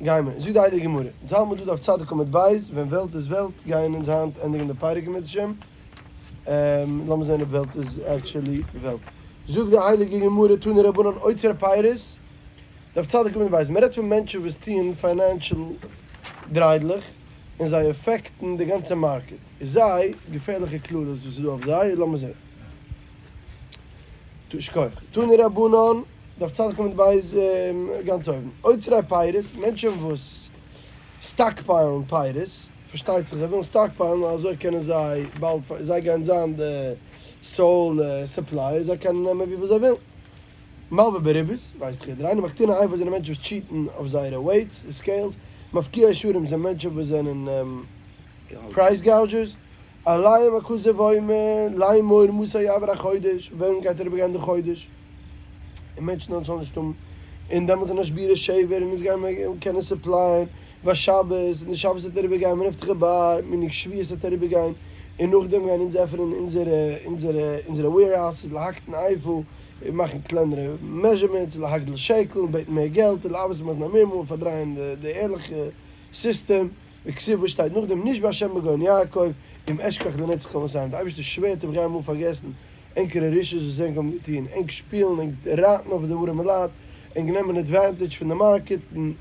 גיימער, זאגט די הייליגע גמרא, אונז האלט מיר דא דף צדיק עמוד ב', ווען וועלט איז וועלט, גייען אונז היינט ענדיגן די פרק אם ירצה השם, לאמיר זען אויב וועלט איז actually וועלט. זאגט די הייליגע גמרא, תנו רבנן אוצרי פירות, דף צדיק עמוד ב', מען רעדט פון מענטשן וואס טוען financial דריידלעך, און זיי affect ן די גאנצע market, איז זיי געפערליכע קללות וואס איז דא אויף זיי, לאמיר זען. שכוח. תנו רבנן, דף צדיק עמוד ב' גאנץ אויבן. אוצרי פירות, מענטשן וואס stockpile ן פירות, פארשטייט זיך זיי ווילן stockpile ן ווייל אזוי קענען זיי באלד, זיי גייען זיין די sole supplier, זיי קענען נעמען וויפיל זיי ווילן. מלווה בריבית, ווייסט דאך יעדער איינער, מקטני איפה זענען מענטשן וואס cheat ן אויף זייערע weights, scales, מפקיעי שערים זענען מענטשן וואס זענען price gougers, עליהם הכתוב אומר לאמור מתי יעבור החודש, ווען גייט אריבערגיין די חודש, און מענטשן זאלן שוין נישט האבן, און דעמאלטס זענען משבירי שבר און אונז גייען מיר קענען supply ען, והשבת, און די שבת וועט אריבערגיין, ונפתחה באר, meaning שבועות וועט אריבערגיין, און נאכדעם גייען אונז עפענען אונזערע אונזערע אונזערע warehouses, להקטין איפה, און מאכן קלענערע measurements, להגדיל שקל, און בעטן מער געלט, ולעוות מאזני מרמה, און פארדרייען די ערליכע סיסטעם. וכתיב וואס שטייט נאכדעם נשבע השם בגאון יעקב אם אשכח לנצח כל מעשיהם, די אייבערשטער שווערט אויב איך גיי אמאל פארגעסן ענקערע רשעות וואס ענק האבן געטון, ענק שפילן, ענק רייטן אויף די ארעמע לייט, ענק נעמען advantage פון די market, און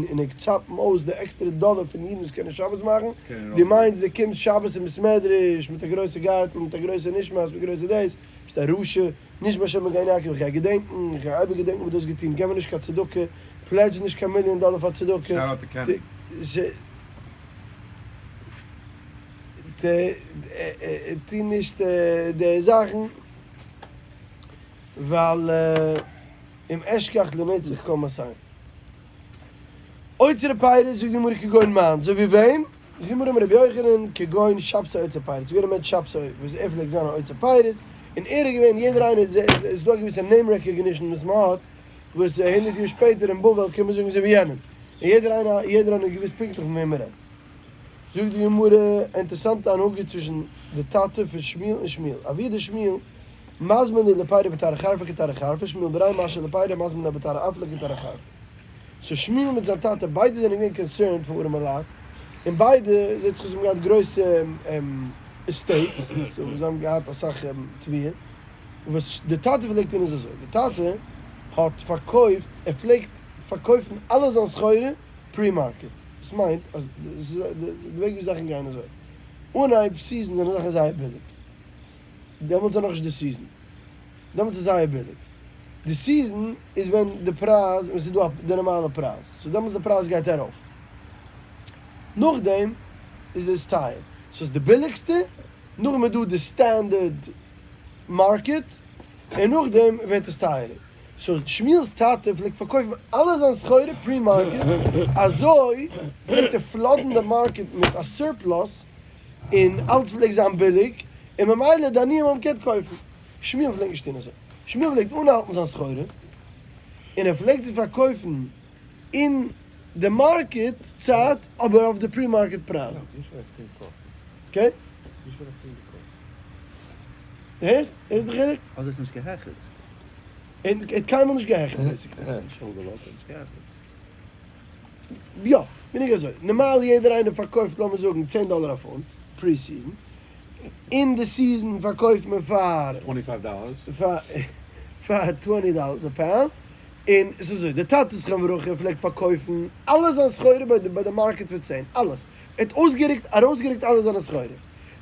ענק צאפן אויס די עקסטערע דאלער פון אידן וואס קענען שבת מאכן, דו מיינסט דו קומסט שבת אין בית מדרש מיט א גרויסע גארטל, מיט א גרויסע נשמת, מיט גרויסע דאס, ביסט א רשע, נשבע השם בגאון יעקב, איך גיי געדענקן, איך גיי אייביג געדענקן וואס דו האסט געטון, געב מיר נישט קיין צדקה, pledge נישט קיין מיליאן דאלער פאר צדקה, טו נישט די זאכן, ווייל אם אשכח לנצח כל מעשיהם. אוצרי פירות זאגט די גמרא כגון מאן, אזוי ווי וועם? זאגט די גמרא אמר רבי יוחנן כגון שבתאי אוצר פירות, ס'איז געווען א מענטש שבתאי וואס ער פלעגט זיין א אוצר פירות, און ער איז געווען יעדער איינער, ס'איז דא א געוויסע name recognition וואס מ'האט, וואס הונדערט יאר שפעטער אין בבל קען מען זאגן אזוי ווי יענעם, און יעדער איינער יעדער איינער האט געוואוסט פונקטליך פון וועם מען רעדט. זאגט די גמרא, א אינטערעסאנטע הנהגה צווישן די טאטע פון שמואל און שמואל, אבוה דשמואל מזמין להו לפירי בתרא חרפא כתרא חרפא, שמואל בריה משהי לפירי מזמין ליה בתרא עפלא כתרא חרפא. so שמואל מיט זיין טאטע ביידע זענען געווען concerned פאר ארעמע לייט, און ביידע זעט זיך אויס האבן געהאט גרויסע estates, so זיי האבן געהאט אסאך תבואה. וואס די טאטע פלעגט טון איז אזוי, די טאטע האט פארקויפט, ער פלעגט פארקויפן אלע זיין סחורה pre-market, דאס מיינט אז די וועג ווי זאכן גייען אזוי, אנהייב season זענען זאכן זייער ביליג, דעמאלטס איז נאכנישט די season, דעמאלטס איז זייער ביליג, די season איז ווען די פרייז, ווען ס'איז דא די נארמאלע פרייז, so דעמאלטס די פרייז גייט ארויף, נאכדעם איז עס טייער, so ס'איז די ביליגסטע, נאכדעם איז דא די standard market, און נאכדעם ווערט עס טייערער. so שמואל'ס טאטע פלעגט פארקויפן אלע זיין סחורה pre-market, אזוי פלעגט ער flood ן די market מיט א surplus, און אלץ פלעגט זיין ביליג, און ממילא די עניים האבן געקענט קויפן. שמואל פלעגט נישט טון אזוי. שמואל פלעגט אנהאלטן זיין סחורה, און ער פלעגט עס פארקויפן אין די market צייט, אבער אויף די pre-market פרייזן. okay? הערסט? הערסט די חילוק? האט זיך נישט געהעכערט. ער האט קיינמאל נישט געהעכערט basically. נישט אראפגעלאזט, ער האט נישט געהעכערט. יא, ווייניגער אזוי. נארמאל יעדער איינער פארקויפט לאמיר זאגן צען דאלער א פונט pre season. אין די season פארקויפט מען פאר twenty five dollars. פאר twenty dollars א pound. און ס'איז אזוי, דער טאטע זכרונו לברכה פלעגט פארקויפן אלע זיין סחורה ביי די market פאר צען. אלעס. ער האט אויסגערוקט ארויסגערוקט אלע זיינע סחורה,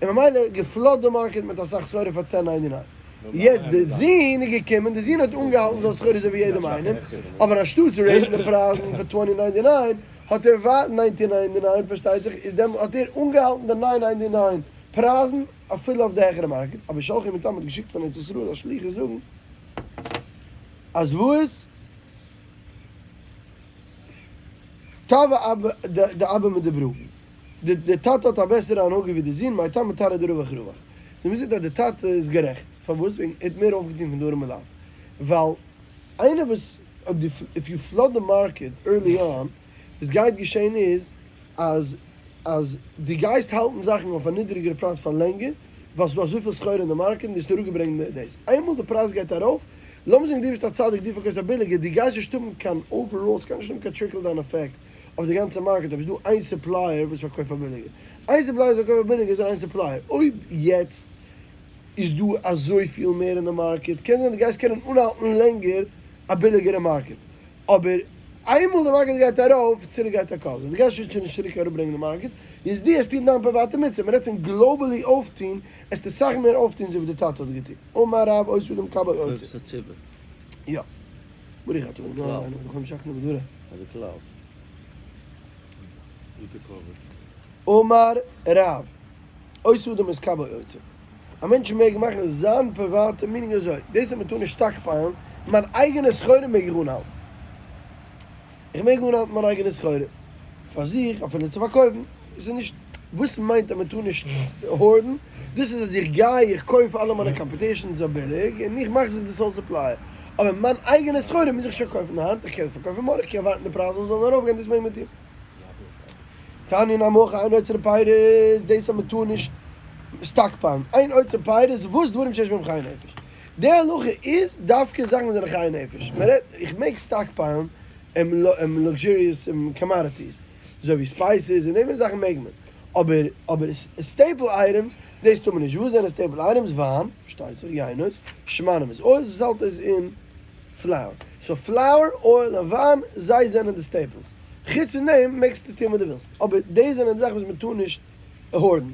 און ממילא גע flood ט די market מיט אסאך סחורה פאר ten ninety nine. יעצט די זון איז געקומען, די זון האט אנגעהאלטן זיין סחורה אזוי ווי יעדעם איינעם, אבער אנשטאט צו raise ן די פרייזן פאר twenty ninety nine, האט ער ווייטער nineteen ninety nine פארשטייט זיך, איז דעמאלט האט ער אנגעהאלטן די nine ninety nine פרייזן אפילו אויף די העכערע market, אבער שלחו מטעמו האט געשיקט פון ארץ ישראל א שליח זאגן אז וואס? טבא אבא דאבא מדברא, די טאטע האט א בעסערע הנהגה ווי די זון, מאי טעמא תרעא דרווח רווח. זיי האבן געזאגט אז די טאטע איז גערעכט, פארוואס? וועגן ער האט מער אויפגעטון פון די ארעמע לייט, ווייל איינער וואס אויב דו if you flood the market early on, וואס גייט געשען איז אז אז דו גייסט האלטן זאכן אויף א נידעריגערע פרייז פאר לענגער, ווייל ס'איז דא אזויפיל סחורה אין די market און דו האסט אראפגעברענגט דאס. איינמאל די פרייז גייט ארויף, לאמיר זאגן דו ביסט א צדיק דו פארקויפסט א ביליגער, דו גייסט נישט האבן קיין overall, ס'גייט נישט האבן קיין trickle down effect. אויף די גאנצע מארקעט אויב איז דא איין supplier וואס פארקויפט פאר ביליגער. איין supplier וואס פארקויפט פאר ביליגער איז איין supplier. אויב יעצט איז דא אזויפיל מער אין די מארקעט קען זיין דו גייסט קענען אנהאלטן לענגער א ביליגערע מארקעט. אבער איינמאל די מארקעט גייט ארויף צוריק גייט א קאסט. דו גייסט שוין נישט צוריק אראפברענגען די מארקעט. איז דו עסט טון דיין פריוואטע מצוה. מ'רעדט פון globally אויפטון, עסטו סאך מער אויפטון אזוי ווי די טאטע האט געטון. אמר רב עושה אדם קבע אוצר. טובת הציבור. יא. ברוך אתה ה' אלוהינו מלך העולם שהחיינו בדברו. אדער כלל. גוטע כבוד. אמר רב, עושה אדם את קבו אוצר. א מענטש מעג מאכן זיין פריוואטע meaning אזוי, דאס אז מען טאר נישט stockpile ן, מיין אייגענע סחורה מעג איך אנהאלטן. איך מעג אנהאלטן מיין אייגענע סחורה פאר זיך אפילו צו פארקויפן. עס איז נישט, וואס מיינט אז מען טאר נישט hoard ן? דאס איז אז איך גיי איך קויף אלע מיינע competition אזוי ביליג און איך מאך זיך די sole supplier. אבער מיין אייגענע סחורה מוז איך נישט פארקויפן היינט, איך קען עס פארקויפן מארגן, איך קען ווארטן די פרייזן זאלן ארויפגיין, דאס מעג מען טון. תניא נמי הכי אין אוצרין פירות, דאס אז מען טאר נישט stockpile ן, אין אוצרין פירות, וואס דברים שיש בהם חיי נפש. די הלכה איז דווקא זאכן וואס זענען חיי נפש, מען רעדט, איך מעג stockpile ן luxurious commodities, אזוי ווי spices און די מינע זאכן מעג מען, אבער אבער staple items דאס טאר מען נישט, וואס זענען staple items? וויין, פארשטייט זיך, יינות, שמנים איז oils, וסלתות און flour, so flour, oil און וויין זיי זענען די staples, חוץ פון דעם מעגסטו טון וואס דו ווילסט, אבער דאס זענען די זאכן וואס מען טאר נישט hoard ן.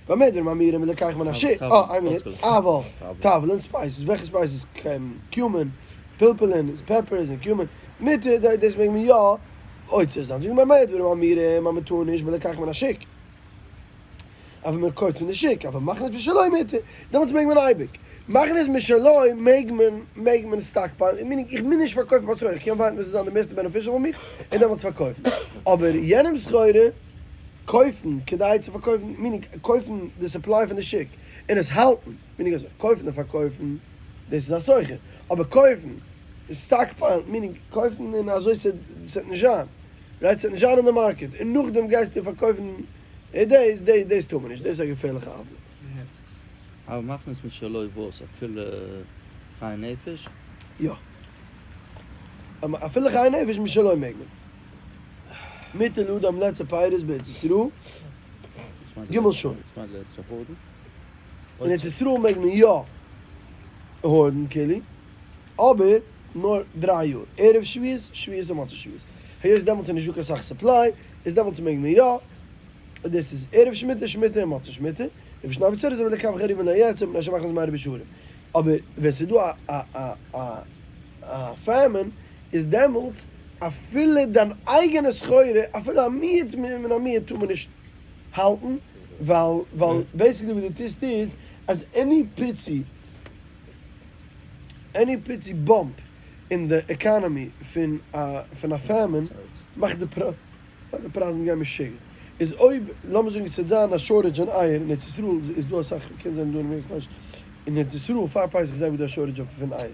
במה דברים אמורים בלוקח מן השוק, אה איין מינוט, אבל תבלין spices, וועלכע spices? cumin, פלפלין, peppers און cumin, מותר, דאס מעג מען יא אוצר זיין, זאג מיר במה דברים אמורים אז מען טאר נישט בלוקח מן השוק, אבער מען קויפט פון די שוק, אבל מכניס משלו מותר, דעמאלטס מעג מען אייביג, מכניס משלו מעג מען, מעג מען stockpile ן, meaning איך מוז נישט פארקויפן מיין סחורה, איך קען ווארטן ביז עס איז זיין די מערסטע beneficial פאר מיך און דעמאלטס פארקויפן, אבער יענעמ'ס סחורה קויפן כדי צו פארקויפן, meaning קויפן די supply פון די שוק און עס האלטן, meaning אזוי, קויפן און פארקויפן דאס איז א סוחר, אבער קויפן, stockpile ן, meaning קויפן און אזוי ס'וועט נישט זיין, right ס'וועט נישט זיין אין די מארקעט, און נאכדעם גייסטו פארקויפן דאס, דאס טאר מען נישט, דאס איז א געפערליכע עוולה. אבל מכניס משלו וואס? אפילו חיי נפש? יא. אפילו חיי נפש משלו מעג מען. מותר לאדם לאצור פירות בארץ ישראל ג' שנים. אין ארץ ישראל מעג מען יא hoard ן כאילו, אבער נאר דריי יאר, ערב שבועות, שבועות און מוצאי שבועות. היות דעמאלטס איז נישטא קיין סאך supply, איז דעמאלטס מעג מען יא, דאס איז ערב שמיטה, שמיטה און מוצאי שמיטה, ובשני בצורת אפילו קב חרובין לא יאצור מפני שמכניס מערב בשערים. אבער ווען ס'איז דא א א א famine איז דעמאלטס אפילו דיין אייגענע סחורה, אפילו א מיעוט מן המיעוט טאר מען נישט האלטן, ווייל ווייל basically וואס דו טוסט איז אז any פיצי any פיצי bump אין די עקאנאמי פון א פון א famine מאכט די פרייזן גיין משוגע. איז אויב לאמיר זאגן ס'וועט זיין א shortage אין אייער אין ארץ ישראל איז דא אסאך קען זיין דא אין אמעריקע כ'ווייס נישט אין ארץ ישראל פאר פסח איז זייער גוט דא א shortage פון אייער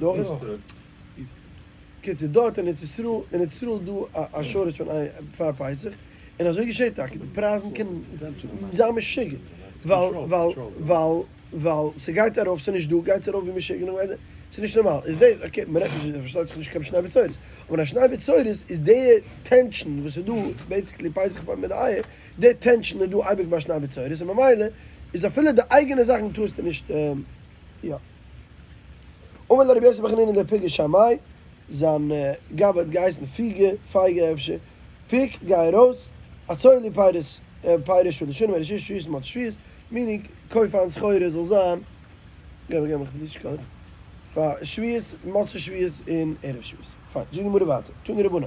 דא אויך? קיצור דארט אין ארץ ישראל אין ארץ ישראל איז דא א shortage פון אייער פאר פסח און אזוי געשעט טאקע די פרייזן קענען זיין משוגע ווייל ווייל ווייל ווייל ס'גייט ארויף ס'נישט דא גייט עס ארויף ווי משוגע נו ס'איז נישט נארמאל איז דאס okay מ'רעדט נישט פארשטייט זיך נישט קיין שני בצורת אבער א שני בצורת איז די tension וואס איז דא basically פסח פאר מיט די אייער די tension איז דא אייביג ביי שני בצורת און ממילא איז אפילו די אייגענע זאכן טארסטו נישט יא. אמר ליה רבי יוסי בר חנינא לפיגא שמיה, זיין גבאי האט געהייסן פיגא, פייגא אפשר, פוק, גיי ארויס, עצור לי פירות, פירות שלש שנים, ערב שבועות מוצאי שבועות, meaning, קויף איין סחורה זאל זיין, געב געב מיך נישט קיין, פאר שבועות, מוצאי שבועות און ערב שבועות. פיין, זאגט די גמרא ווייטער, תנו רבנן.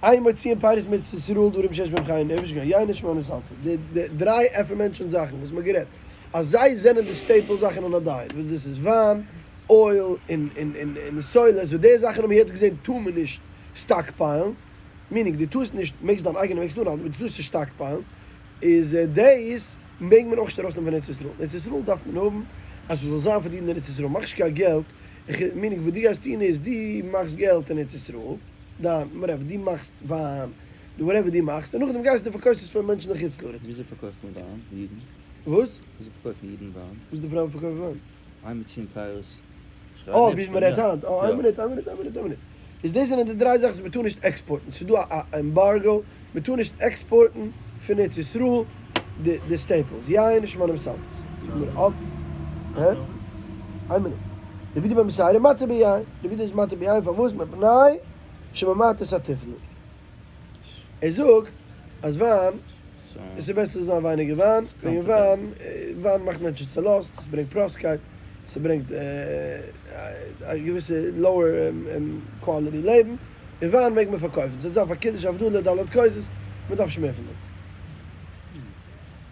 אין מוציאין פירות מארץ ישראל דברים שיש בהם חיי נפש כגון יינות שמנים וסלתות. די די דריי aforementioned זאכן וואס מ'האט גערעדט אז זיי זענען די staple זאכן אין א diet, וואס דאס איז וויין, oil, און און און און סולת, וואס די זאכן האבן מיר יעצט געזען טאר מען נישט stockpile ן, meaning דו טארסט נישט, מעגסט דיין אייגענע מעגסט אנהאלטן אבער דו טארסט נישט stockpile ן, איז דאס מעג מען אויך נישט ארויסנעמען פון ארץ ישראל, ארץ ישראל דארף מען האבן אז ס'זאל זיין פאר די אידן אין ארץ ישראל, מאך נישט קיין געלט, meaning וואס דו גייסט טון איז דו מאכסט געלט אין ארץ ישראל, דיין whatever, דו מאכסט וויין, דו whatever דו מאכסט, און נאכדעם גייסטו און פארקויפסט עס פאר מענטשן אין חוץ לארץ. וויאזוי פארקויפט מען וויין אידן? וואס? וויאזוי פארקויפן אידן וויין? וואס איז די פראבלעם פארקויפן וויין? איין מיט צען פירות. אה, ווי מען רעדט היינט. אה, איין מינוט, איין מינוט, איין מינוט, איין מינוט. איז דאס זענען די דריי זאכן וואס מען טאר נישט עקספארטן, ס'איז דא א עמבארגא, מען טאר נישט עקספארטן פון ארץ ישראל די סטעיפלס, יין שמנים וסלתות. הא? איין מינוט. רבי יהודה בן בתירא מתיר ביין, רבי יהודה איז מתיר ביין פארוואס? מפני שממעט את התיפלה. ער זאגט אז וויין, עס איז בעסער ס'זאל זיין ווייניגער וויין, וועגן וויין, וויין מאכט מענטשן צעלאזט, עס ברענגט פראסקייט, ס'ברענגט א געוויסע לאוער קוואליטי לעבן, און וויין מעג מען פארקויפן, ס'וועט זיין פאר קידוש הבדלה ד' כוסות, מען דארף נישט מער פון דעם.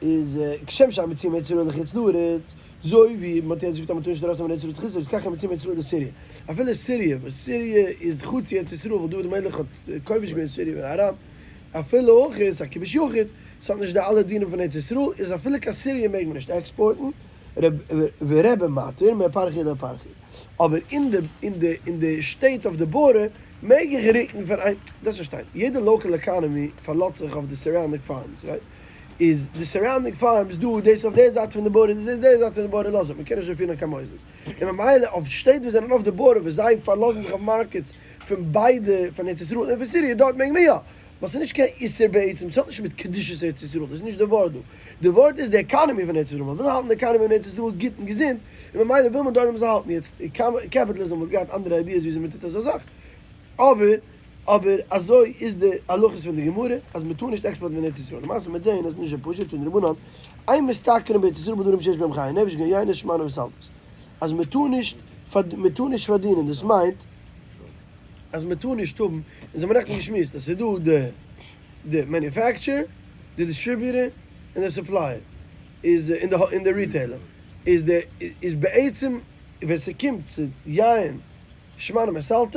איז כשם שאין מוציאין מארץ ישראל לחוץ לארץ, אזוי ווי מען האט יעצט געזאגט אז מען טאר נישט ארויסנעמען ארץ ישראל צו חוץ לארץ, כך אין מוציאין מארץ ישראל לסיריע, אפילו סיריע, וואס סיריע איז חצי ארץ ישראל, ווייל דוד המלך האט כובש געווען סיריע און ארם, אפילו אויך איז א כיבוש יחיד, ס'האט נישט די אלע דינים פון ארץ ישראל, איז אפילו קיין סיריע מעג מען נישט עקספארטן, ורבי מתיר מאפרכיה לאפרכיה, אבער אין די אין די אין די שטעט אויף די בארדער מעג איך רוקן פון איין, דארפסט פארשטיין, יעדע לאקעל עקאנעמי פארלאזט זיך אויף די סאראונדינג פארמס, רייט? איז די סאראונדינג פארמס דא, דאס אויף די זייט פון די בארדער, דאס איז די זייט פון די בארדער, לאז אפ, מ'קען נישט אזוי פירן קיין מוסדות, און ממילא אויף שטעט וואס זענען אויף די בארדער וואס זיי פארלאזן זיך אויף מארקעטס פון ביידע פון ארץ ישראל און פון סיריע דארט מעג מען יא, ווייל ס'איז נישט קיין איסור בעצם, ס'האט נישט מיט קדושת ארץ ישראל, דאס איז נישט די ווארט דא, די ווארט איז די עקאנעמי פון ארץ ישראל, מען וויל האלטן די עקאנעמי פון ארץ ישראל גוט און געזונט, און ממילא וויל מען דארט מ'זאל האלטן, יעצט קעפיטליזם וואלט געהאט אנדערע איידיעס וויאזוי מען טוט אזא זאך, אבער אבער אזוי איז די הלכות פון די גמרא אז מען טאר נישט עקספארטן פון ארץ ישראל, למעשה מ'וועט זעהן אז נישט אזוי פשוט, תנו רבנן, אין משתכרין בארץ ישראל בדברים שיש בהם חיי נפש כגון יינות שמנים וסלתות, אז מען טאר נישט מען טאר נישט פארדינען דאס מיינט אז מען טאר נישט האבן, אונז האבן נעכטן געשמועסט אז ס'איז דא די די מעניופעקטשער, די דיסטריביוטער, און די סופלייער, איז און די און די ריטעילער, איז די איז בעצם ווען ס'קומט צו יין שמנים וסלתות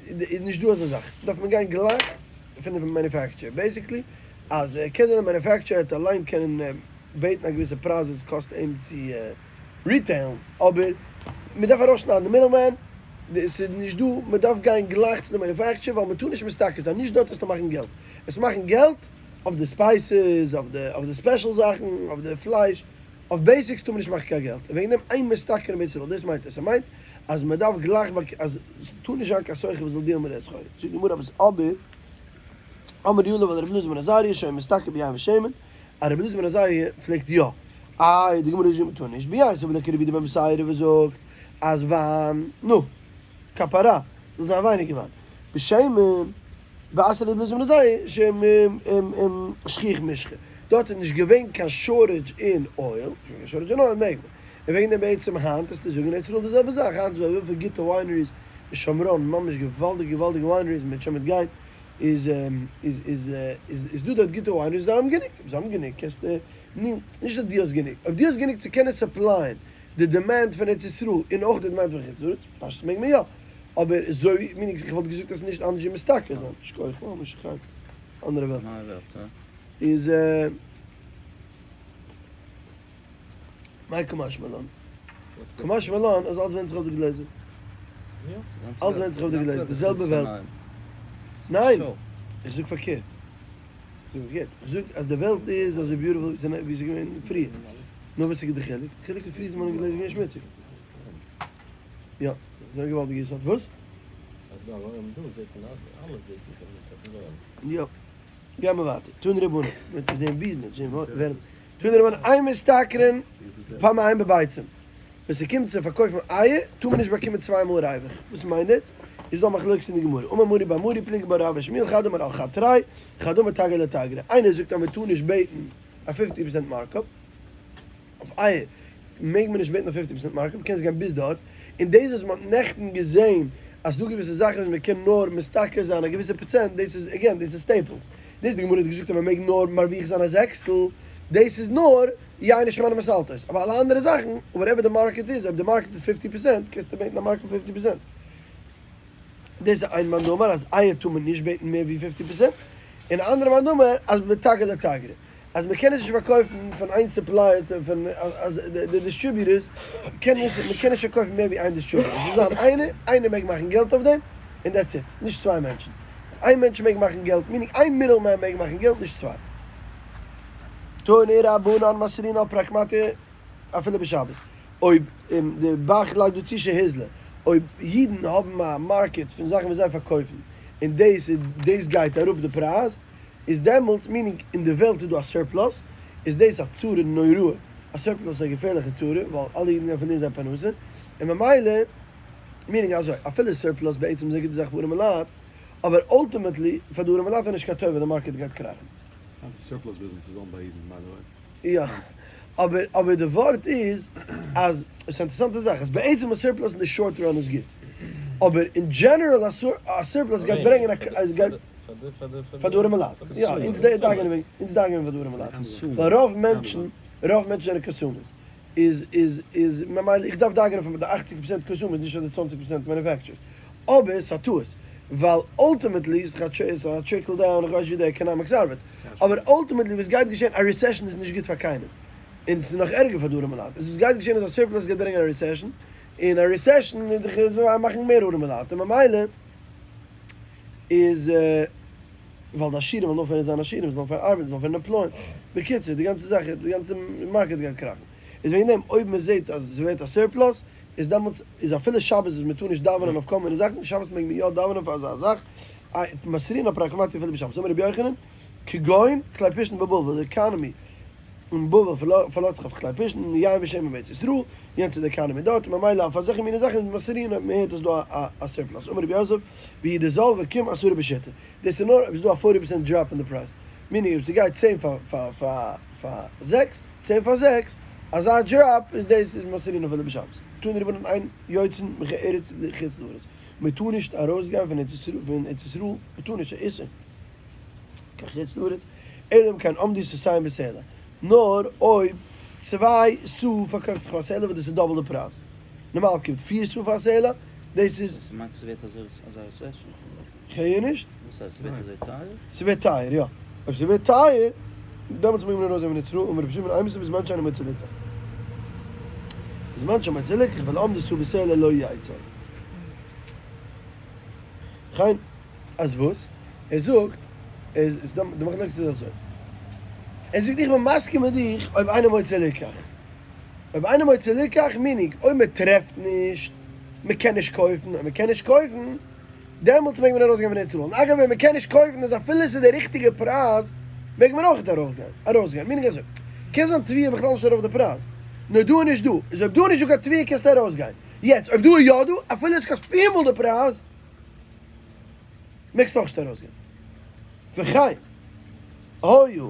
איז נישט דא אזא זאך, דארף מען גיין גלייך פון די מעניופעקטשער, בעיסיקלי אז קען זיין די מעניופעקטשער וועט אליין קענען בעטן א געוויסע פרייז וואס עס קאסט אים צו ריטעילן, אבער מען דארף ארויסשניידן די מידל מען, ס'איז נישט דא, מען דארף גיין גלייך צו די מעניופעקטשער ווייל מען טאר נישט משתכר זיין, נישט דארט וועסטו מאכן געלט, וועסט מאכן געלט אויף די ספייסעס, אויף די אויף די ספעשל זאכן, אויף די פלייש, אויף בעיסיקס טאר מען נישט מאכן קיין געלט, און וועגן דעם אין משתכרין בארץ ישראל, דאס מיינט עס, ס'מיינט אז מען דארף גלייך אז ס'טאר נישט זיין קיין סוחר וואס זאל דיעלן מיט די סחורה, זאגט די גמרא אבער אמרו עליו על רבי אלעזר בן עזריה שהיה משתכר ביין ושמן, אז רבי אלעזר בן עזריה פלעגט יא. איי די גמרא זאגט מ'טאר נישט ביין ס'איז כרבי יהודה בן בתירא וואס זאגט אז וויין, נו, כפרה, זאל זיין ווייניגער וויין, בשמן, ואתא לרבי אלעזר בן עזריה שכיח משחא, דארט איז נישט געווען קיין שארטעדזש אין אויל, נישט געווען קיין שארטעדזש אין אויל מעג מען, און וועגן דעם בעצם היינט וועסטו זאגן אין ארץ ישראל די זעלבע זאך, היינט איז דא אזויפיל גוטע וויינעריס אין שומרון, ממש געוואלדיגע געוואלדיגע וויינעריס, מ'וועט שוין מיט גיין. איז איז איז איז איז דא דארט גוטע וויינעריס זיי האבן גענוג, זיי האבן גענוג קענסטו נישט אז דו האסט גענוג, אויב דו האסט גענוג צו קענען סופלייען די דימענד פון ארץ ישראל און אויך די דימענד פון חוץ לארץ, פשטות מעג מען יא, אבער אזוי ווי מיין איך וואלט געזאגט אז ס'איז נישט אנדערש ווי משתכר זיין, שכוח ממש חיים, אנדערע וועלט. איז מאי קא משמע לן? קא משמע לן אז אלץ ווענדט זיך אויף די גלעזער. אלץ ווענדט זיך אויף די גלעזער, די זעלבע וועלט. ניין! איך זאג פארקערט. איך זאג פארקערט. איך זאג אז די וועלט איז אזוי ביוטיפול ווי ס'איז געווען פריער. נאר וואס איז די חילוק? די חילוק איז פריער איז מיינע גלעזער געווען שמוציג. יא. זיי זענען געוואלדיגע יסוד. וואס? יא. גיימער ווייטער. תנו רבנן. מ'וועט זען ווי איז מ'וועט זען ווער. תנו רבנן אין משתכרין פעמיים בביצים, ווען ס'קומט צו פארקויפן אייער טאר מען נישט באקומען צוויי מאל ריווח, וואס מיינט דאס? איז דא א מחלוקת אין די גמרא, אמר מרי בר מרי פליגי בה רב ושמואל חד אמר על חד תרי, חד אמר תגא לתגרא, איינער זאגט אז מען טאר נישט בעטן א פופציג פערצענט מארקאפ אויף אייער, מעג מען נישט בעטן א פופציג פערצענט מארקאפ, קענסט גיין ביז דארט, און דאס וואס מען האט נעכטן געזען אז ס'דא געוויסע זאכן וואס מען קען נאר משתכר זיין א געוויסע פראצענט, דאס איז עגעין דאס איז סטעיפלס, דאס די גמרא האט געזאגט אז מען מעג נאר מרוויח זיין א זעקסטל, דאס איז נאר יין שמנים וסלתות, אבער אלע אנדערע זאכן, וואטעווער די מארקעט איז, אויב די מארקעט איז פיפטי פערסענט, קענסטו בעטן א מארקעט פיפטי פערסענט. דאס איז איין מאן דאמר אז אייער טאר מען נישט בעטן מער ווי פיפטי פערסענט, און א אנדערע מאן דאמר אז בתגא לתגרא, אז מען קען עס נישט פארקויפן פון איין סופלייער צו פון אז די דיסטריביוטערס קענען עס, מען קען נישט פארקויפן מער ווי איין דיסטריביוטער, עס זאל זיין איינער, איינער מעג מאכן געלט אויף דעם, און דעטס איט, נישט צוויי מענטשן. איין מענטש מעג מאכן געלט, מינינג איין מידל מען מעג מאכן געלט, נישט צוויי. תנו רבנן מסרין על פרקמטיא אפילו בשבת. אויב די ב"ח לייגט דא צו שהוזלה. אויב אידן האבן א market פון זאכן וואס זיי פארקויפן און דאס דאס גייט אראפ די פרייז, איז דעמאלטס, meaning אין די וועלט איז דא א surplus, איז דאס א צרה נוראה, א surplus איז א געפערליכע צרה, ווייל אלע אידן גייען פארלירן זייער פרנסה, און ממילא, meaning אזוי, אפילו surplus בעצם איז א גוטע זאך פאר ארימע לייט, אבער ultimately פאר די ארימע לייט איז נישט קיין טובה די market גייט קראכן. היינט איז surplus ביזנעס איז owned by אידן by the way. יא, אבער אבער די ווארט איז אז, עס איז א אינטערעסאנטע זאך, אז בעצם א surplus אין די short run איז גוט, אבער אין דזשענעראל א surplus גייט ברענגען א גייט פאר די ארימע לייט, יא, אונז דאגה'ן וועגן, אונז דאגה'ן פאר די ארימע לייט, ווייל רוב מענטשן, רוב מענטשן זענען consumers, איז איז איז ממילא איך דארף דאגה'נען פאר די אכציג פראצענט consumers נישט פאר די צוואנציג פראצענט manufacturers, אבער ס'איז א טעות, ווייל ultimately איז דאך א trickle down, איך ווייס נישט ווי די economics ארבעט, אבער ultimately וואס גייט געשען, א recession איז נישט גוט פאר קיינעם, און ס'איז נאך ערגער פאר די ארימע לייט, איז וואס גייט געשען איז א surplus גייט ברענגען א recession, און א recession איז דאך מאכן מער ארימע לייט, און ממילא איז ווייל די עשירים וועלן אויפהערן זיין עשירים, זיי זאלן אויפהערן ארבעטן, זיי זאלן אויפהערן employ ען, בקיצור די גאנצע זאך, די גאנצע market גייט קראכן, איז וועגן דעם אויב מען זעט אז עס ווערט א surplus, איז דעמאלטס איז אפילו שבת וואס מען טאר נישט דאווענען אויף כל מיני זאכן, שבת מעג מען יא דאווענען פאר אזא זאך, מתרינן אפרקמטיא אפילו בשבת, אמר רבי יוחנן, כגון כלי פשתן בבבל, די economy אין בבל פארלאזט זיך אויף כלי פשתן, יין ושמן בארץ ישראל, יענץ איז די economy דארט, ממילא אויף אזעלכע מיני זאכן איז מתרינן אויב מען הערט אז דא א surplus, אמר רבי יוסף, והוא דזל וקים עשרה בשיתא, דאס איז נאר אויב איז דא א forty percent drop אין די פרייז, meaning אויב ס'גייט צען פאר זעקס, צען פאר זעקס, אזא drop איז דאס איז מתרינן אפילו בשבת, תנו רבנן אין יוצאין מארץ לחוץ לארץ, מען טאר נישט ארויסגיין פון ארץ ישראל, מען טאר נישט, א איסור, קיין חוץ לארץ, אלא אם כן עמדו סאתים בסלע, נאר אויב צוויי סאה פארקויפט זיך פאר א סלע וואס דאס איז double די פרייז, נארמאל קומט פיר סאה פאר א סלע, דאס איז. וואס מיינט ס'ווערט אזוי אזא recession? כ'הער נישט. וואס הייסט ס'ווערט אזוי טייער? ס'ווערט טייער יא. אויב ס'ווערט טייער, דעמאלטס מעג מען ארויסגיין פון ארץ ישראל, אמר רבי שמעון אימתי בזמן שאינו מוציא ליקח. בזמן שמוציא ליקח ואילו עמדו סאה בסלע לא יצא. וכן, אז וואס? ער זאגט, איז די מחלוקת איז אזוי. ער זאגט איך בין מסכים מיט דיך אויב אינו מוציא ליקח. אויב אינו מוציא ליקח meaning אויב מען טרעפט נישט, מען קען נישט קויפן, אויב מען קען נישט קויפן, דעמאלטס מעג מען ארויסגיין פון ארץ ישראל. און אגב ווען מען קען נישט קויפן איז אפילו עס איז די ריכטיגע פרייז מעג מען אויך ארויסגיין. meaning אזוי, קען זיין תבואה בכלל נישט ארויף די פרייז, נאר דא איז נישט דא, איז אויב דא איז נישט דא קיין תבואה קענסטו ארויסגיין. יעצט אויב דא איז יא דא, אפילו עס קאסט פיר מאל די פרייז, מעגסטו אויך נישט ארויסגיין. וכן היה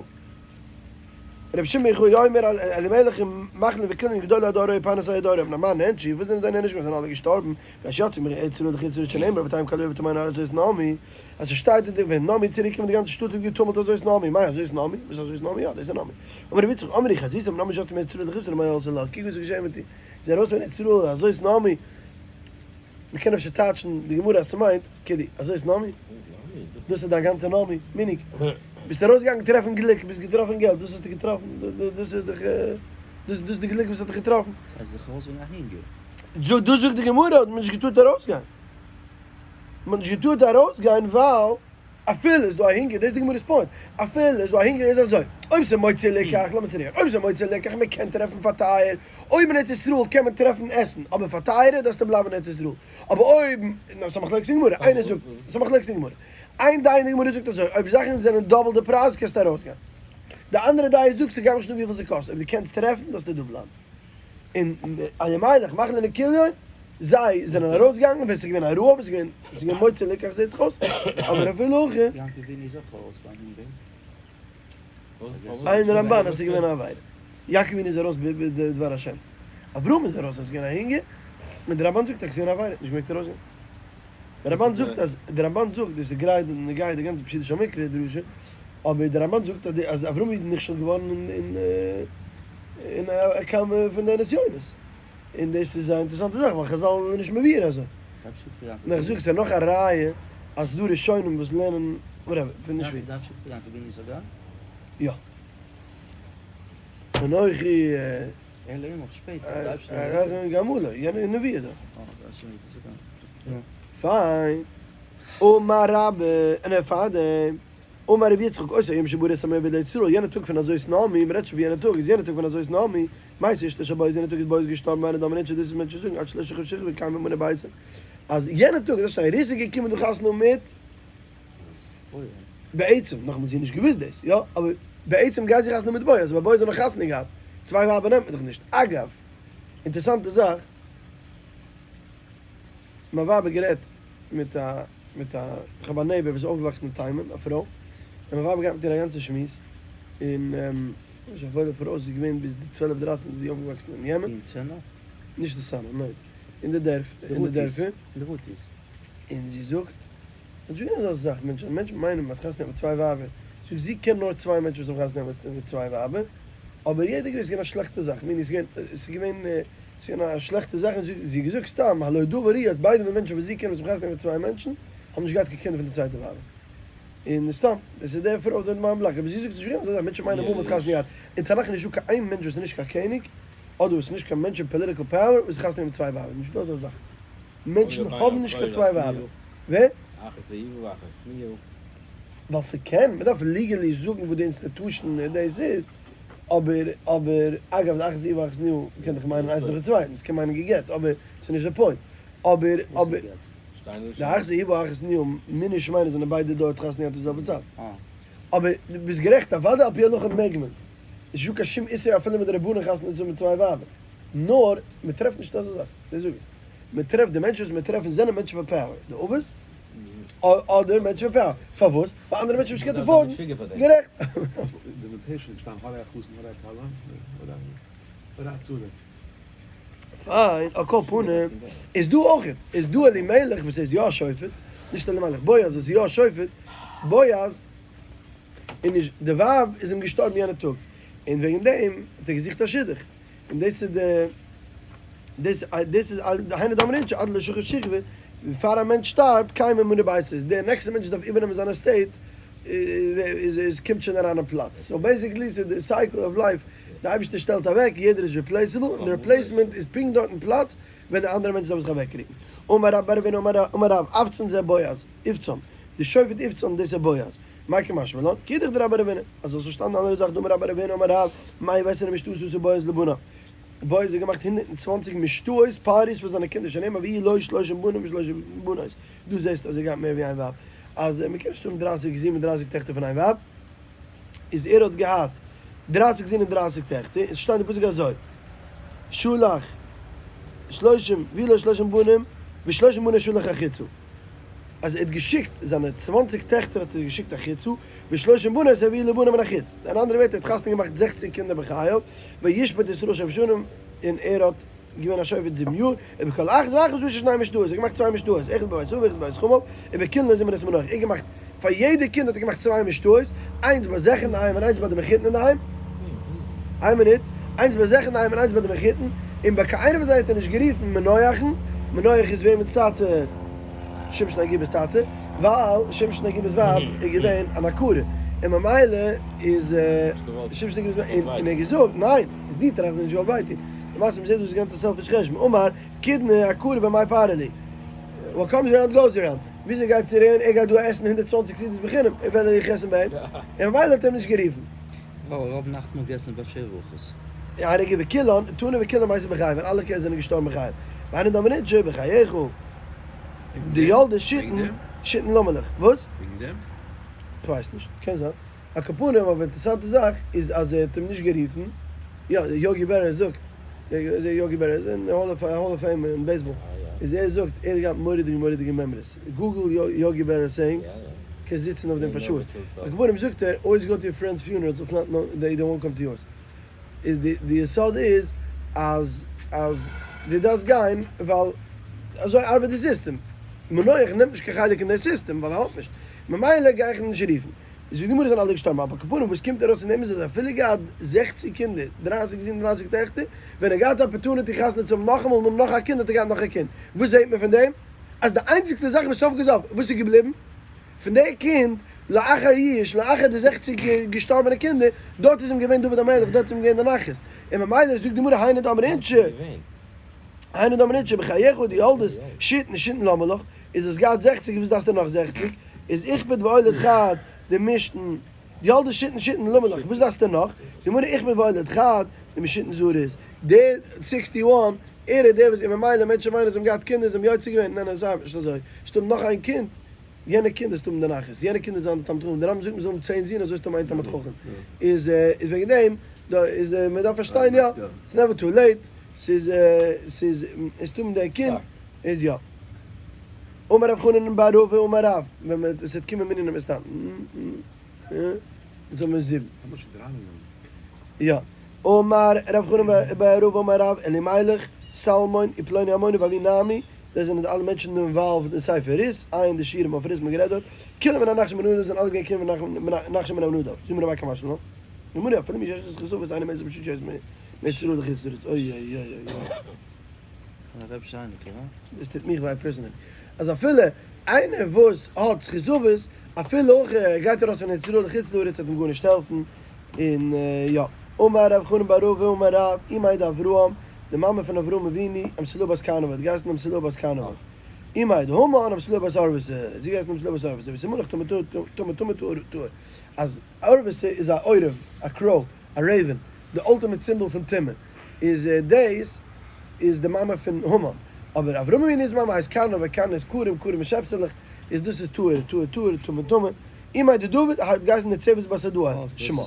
רבי שמעון בן יוחאי אומר אלימלך מחלון וכליון גדולי הדור היו פרנסי הדור אבן המן נענשי וואס זענען זיי נענש געווארן זענען אלע געשטארבן מפני שיצאו מארץ ישראל לחוץ לארץ שנאמר ותהי עם כל העיר ותאמרנה הזאת נעמי אז עס שטייט אין די ווען נעמי איז צוריק געקומען די גאנצע שטאט האט געטומלט הזאת נעמי מאי הזאת נעמי וואס איז הזאת נעמי יא דאס איז נעמי אמר רבי יצחק אמרי חזיתם נעמי שיצאה מארץ ישראל לחוץ לארץ מה עשתה לה קוק וואס איז געשען מיט איר זי איז ארויס פון ארץ ישראל הזאת נעמי מ'קען אפשר טייטשן די גמרא אז ס'מיינט כאילו הזאת נעמי דאס איז דיין גאנצע נעמי meaning ביסט ארויסגעגאנגען טרעפן גליק, ביסט געטראפן געלט, דאס האסטו געטראפן, דאס איז דאך, דאס איז די גליק וואס האט דיך געטראפן. ס'הייסט זיך ארויס וועגן א הונגער. דאס זאגט די גמרא האט מען נישט געטארט ארויסגיין. מען האט נישט געטארט ארויסגיין ווייל אפילו איז דא א הונגער, דאס איז די גמרא'ס point, אפילו איז דא א הונגער איז אזוי, אויב ס'איז מוציא ליקח, לאמיר צוריק גיין, אויב ס'איז מוציא ליקח מען קען טרעפן פאר טייער, אויב אין ארץ ישראל קען מען טרעפן עסן, אבער פאר טייערער דארפסטו בלייבן אין ארץ ישראל, אבער אויב, ס'איז א מחלוקת אין גמרא, איינער זאגט, ס'איז א מחלוקת אין גמרא. איין דעה אין די גמרא זאגט אזוי, אויב זאכן זענען double די פרייז קענסטו ארויסגיין. די אנדערע דעה זאגט ס'גייט נישט אן וויפיל ס'קאסט, אויב דו קענסט טרעפן דארפסטו דא בלייבן. און אלימלך מחלון און כליון, זיי זענען ארויסגעגאנגען ווען ס'איז געווען א רעב, ס'איז געווען ס'איז געווען מוציא ליקח זעט זיך אויס, אבער אפילו הכי. יעקב אבינו איז אויך ארויס ביים הונגער. עיין רמבן אז ס'איז געווען א עבירה. יעקב אבינו איז ארויס בדבר השם. אברהם איז ארויס אז ס'איז געווען א הונגער, און די רמבן זאגט אז ס'איז געווען א עבירה, נישט געמעגט ארויסגיין. דער רמבן זאגט אז דער רמבן זאגט דאס איז גראדע נוגע די גאנצע פשוטו של מקרא דרשה, אבער דער רמבן זאגט אז אז אברהם איז נכשל געווארן אין אין כמה פון די נסיונות, און דאס איז א אינטערעסאנטע זאך ווייל חזל זענען נישט מבאר אזוי. און איך זאג ס'איז נאך א ראיה אז ס'דא ראשונים וואס לערנען whatever, פון נישט ווי. יא. אנכי. גמלא, יענע נביא דאך. פיין. אמר רבה, און ער פארדעם, אמר רבי יצחק, אותו היום שבא רות המואבית לארץ ישראל, יענע טאג פון הזאת נעמי, מ'רעדט שוין פון יענע טאג, איז יענע טאג פון הזאת נעמי, מתה אשתו של בועז, יענע טאג איז בועז געשטארבן והיינו דאמרי אינשי דאס איז מענטשן זאגן עד שלא שכיב שכבה קיימא מנא ביתיה אז יענע טאג איז רות איז געקומען דא חתונה האבן מיט בעצם, נאכאמאל זי האט נישט געוואוסט דאס, יא, אבער בעצם גייט זי חתונה האבן מיט בועז, אבער בועז האט נאך חתונה געהאט, צוויי ווייבער נעמט מען דאך נישט, אגב, אינטערסאנטע זאך, מיין ווייב האט גערעדט מיט א מיט א, איך האב א neighbor וואס איז אויפגעוואקסן אין תימן, א פרוי, און מיין ווייב האט געהאט מיט איר א גאנצע שמועס, און נישט א וואוילע פרוי, זי איז געווען ביז די צוועלף דרייצן איז זי אויפגעוואקסן אין יעמען. אין צנעא? נישט אין צנעא, ניין, אין די דערף, אין די דערפער. אין די הוטיס. און זי זאגט, נישט געווען אזא זאך, מענטשן מענטשן מיינען מען האט חתונה מיט צוויי ווייבער, זי זאגט זי קען נאר צוויי מענטשן וואס האבן חתונה מיט צוויי ווייבער, אבער יעדער געוואוסט ס'איז געווען א שלעכטע זאך, מיני ס'איז געווען ס'איז געווען ס'איז געווען א שלעכטע זאך, און זי האט געזאגט סתם הלא דבר הוא אז ביידע די מענטשן וואס זי קען וואס האבן חתונה מיט צוויי מענטשן האבן נישט געהאט קיין קינדער פון די צווייטע ווייב, און סתם דאס איז די פרוי וואס וואוינט אין מיין בלאק, אבער זי זאגט ס'איז נישט געווען אזא זאך, מענטשן מיינען אמאל מ'האט חתונה געהאט, אין תנך איז נישטא קיין איין מענטש וואס איז נישט קיין קעניג, אדער וואס איז נישט קיין מענטש אין political power וואס האט חתונה מיט צוויי ווייבער, נישטא אזא זאך. מענטשן האבן נישט קיין צוויי ווייבער. ווער? אחת אהובה ואחת שנואה. ווייל ס'קען, מ'דארף legally זאגן וואס די institution דאס איז, אבער אבער אגב די אחת אהובה ואחת שנואה קען דאך מיינען איינס נאכן צווייטן, ס'קען מיינען גע'גט, אבער ס'איז נישט די point. אבער אבער די אחת אהובה ואחת שנואה מוז נישט מיינען זענען ביידע דארט חתונה געהאט אויף די זעלבע צייט. אבער דו ביסט גערעכט אוודאי על פי הלכה מעג מען. עס איז נישטא קיין שום איסור אפילו מדרבנן חתונה צו האבן מיט צוויי ווייבער. נאר מען טרעפט נישט אזא זאך, דאס זאג איך. מען טרעפט, די מענטשן וואס מען טרעפן זענען מענטשן פון power, די אבות, אדער מענטשן פון power. פארוואס? ווייל אנדערע מענטשן האבן נישט געקענט afford ן. גערעכט. די limitation איז שטיין הרי החתן הרי הכלה אדער הצלה. פיין, על כל פנים, איז דא אויך, איז דא אלימלך וואס איז יא א שופט, נישט אלימלך, בועז וואס איז יא א שופט, בועז און נישט די ווייב איז אים געשטארבן יענע טאג, און וועגן דעם האט ער געזוכט א שידוך, און דאס איז די דאס דאס איז היינו דאמרי אינשי עד דלא שכיב שכבה, פאר א מענטש שטארבט קיימא מנא ביתיה איז דער נעקסטע מענטש וואס דארף איבערנעמען זיין estate איז איז קומט שוין אריין אין פלאץ, so basically ס'איז די cycle of life, די אייבערשטער שטעלט אוועק, יעדער איז replaceable, און די replacement איז פונקט דארט אין פלאץ ווען די אנדערע מענטש דארף זיך אוועקרוקן. אמר רבה בר רב הונא אמר רב, אבצן זה בועז, איבצן, די שופט איבצן דאס איז בועז. מאי קא משמע לן? כי אידך דרבה בר רב הונא. אז האסט פארשטאנען די אנדערע זאך דאמר רבה בר רב הונא אמר רב, מאה ועשרים משתאות עשה בועז לבניו. בועז האט געמאכט 120 משתאות parties פאר זיינע קינדער שנאמר ויהיו לו שלשים בנים ושלשים בנות. דא זעסטו אז ער געהאט מער ווי איין ווייב. אז מען קען נישט האבן דרייסיג זין און דרייסיג טעכטער פון איין ווייב. איז ער האט געהאט דרייסיג זין און דרייסיג טעכטער. און ס'שטייט אין פסוק אזוי, שלח שלשים ויהיו לו שלשים בנים ושלשים בנות שלח החוצה. אז ער האט געשיקט זיינע 20 טעכטער האט ער געשיקט החוצה, ושלושים בנות הביאו לבנים מן החוץ. אין אנדערע ווערטער, ער האט חתונה געמאכט זעכציג קינדער בחייו, וישפט ישראל שבע שנים, און ער האט געווען א שופט זיבן יאר, ובכל אחת ואחת עשה שני משתאות, ער האט געמאכט צוויי משתאות, אחד בבית אביו ואחד בבית חמיו, ובכולן לא זימן את מנוח, ער האט געמאכט, פאר יעדע קינד האט ער געמאכט צוויי משתאות, איינס ביי זיך אינדערהיים און איינס ביי די מחותן אינדערהיים, איין מינוט, איינס ביי זיך אינדערהיים און איינס ביי די מחותן, און ביי קיין איינער פון זיי האט ער נישט גערופן מנוח'ן, מנוח איז וועמענס טאטע? שמשון הגיבור'ס טאטע, ווייל שמשון הגיבור'ס ווייב איז געווען אן עקרה, און ממילא איז שמשון הגיבור'ס ווייב, און ער האט געזאגט, ניין, איז די טראכט זיי נישט געוואלט וויי טון, למעשה מ'זעט דאס גאנצע selfish חשבון, אמר, קדנא עקרה במאי פרעה לי, what comes around goes around, וויאזוי גייט ער אהין, ער גייט דא עסן 120 סעודות בחינם, און ווען וועל איך עסן ביי אים, און ממילא האט ער אים נישט גערופן. ווייל רוב נאכטמאל געסן ביי שבע ברכות. יא רגע וכולן, תנא וכולן מתו בחייו, ווען אלע קינדער זענען געשטארבן בחייו. והיינו דאמרי אינשי בחייך. דילדי שיתין, שיתין למה לך. וואס? וועגן דעם? כ'ווייס נישט, קען זיין. על כל פנים, אבער אינטערעסאנטע זאך איז אז ער האט אים נישט גערופן. יא, יוגי בערער זאגט, יוגי בערער איז אין Hall of Fame אין baseball, איז ער זאגט ער האט געהאט מורא'דיגע מורא'דיגע memories. Google יוגי בערער sayings, קענסט זיצן אויף דעם פאר שעות. על כל פנים זאגט ער, always go to your friends funerals if not they won't come to yours. איז די די יסוד איז אז אז דו דארפסט גיין ווייל אזוי ארבעט די סיסטעם. מנוח נעמט נישט קיין חלק אין די סיסטעם ווייל ער האט נישט. ממילא גיי איך אים נישט רופן. זאגט די גמרא זענען אלע געשטארבן על כל פנים וואס קומט ארויס פון דעם איז אז אפילו געהאט זעכציג קינדער, דרייסיג זין און דרייסיג טעכטער, ווען ער געהאט opportunity חתונה צו האבן נאכאמאל און האבן נאך א קינד האט ער געהאט נאך א קינד. וואס זעהט מען פון דעם? אז די איינציגסטע זאך וואס סוף כל סוף וואס איז געבליבן פון די קינד לאחר יאוש, לאחר די זעכציג געשטארבענע קינדער, דארט איז אים געווען דוד המלך, דארט איז אים געווען די נחת, און ממילא זאגט די גמרא היינו דאמרי אינשי, היינו דאמרי אינשי בחייך דילדת שיתין שיתין למה לך, איז האסט געהאט זעכציג וואס דארפסטו נאך זעכציג, איז איכפת ואוליד חד דמשתן, ילדות שיתין שיתין למה לך, וואס דארפסטו נאך, די גמרא איכפת ואוליד חד. די משותן זרות, דער sixty one, ער איז דער וואס און ממילא מענטשן מיינען זיי האבן געהאט קינדער זיי האבן יוצא געווען, ניין ניין זיי נישט אזוי, ס'איז דא נאך איין קינד, יענע קינד איז האבן די נחת, יענע קינד איז זיין תלמיד חכם, דער רמב ם זאגט מ'זאל האבן צען זין אזוי איז האבן איין תלמיד חכם, איז איז וועגן דעם דא איז מ'דארף פארשטיין יא, ס'איז never too late, ס'איז ס'איז עס האבן די קינד איז יא. אמר רב חנן בר רבא אמר רב, ווען מען עס וועט קומען מנין מסתם, אונז האבן מיר זיבן. יא. אמר רב חנן בר רבא אמר רב, אלימלך, סלמון, ופלוני אלמוני ואבי נעמי, דאס זענען די אלע מענטשן דא involved אין ספר רות, עיין די שיעורים אויף רות מ'האט גערעדט דארט, כולם מן הנחשון בן עמינדב זענען אלע געווען קינדער פון נחשון בן עמינדב, זאג מיר מאי קא משמע לן? גמרא, אפילו מי שיש לו זכות אבות אינו מעז בשביל שיש מארץ ישראל לחוץ לארץ, אוי אוי אוי אוי אוי. הרב שיינקער, הא? דאס טוט מיך וויי personally. אז אפילו איינער וואס האט זכות אבות, אפילו אויך ער גייט ארויס פון ארץ ישראל לחוץ לארץ וועט אים גארנישט העלפן, און יא. אמר רב חנן בר רבא אמר רב, אימיה דאברהם, די מאמע פון אברהם אבינו, אמתלאה בת כנבא, האט געהייסן אמתלאה בת כנבא. אימיה דהמן, אמתלאה בת ערבתא, זי געהייסן אמתלאה בת ערבתא, וסימנך טמא טמא טמא טהור, אז ערבתא איז א עורב, א crow, א raven, די ultimate symbol פון טומאה, איז דאס איז די מאמע פון המן, אבער אברהם אבינו'ס מאמע הייסט כנבא, כנה איז כרים, כרים איז שעפסעלעך, איז דאס איז טהור, טהור טהור, טמא טמא. אימיה דדוד האט געהייסן נצבת בת עדאל, שמה.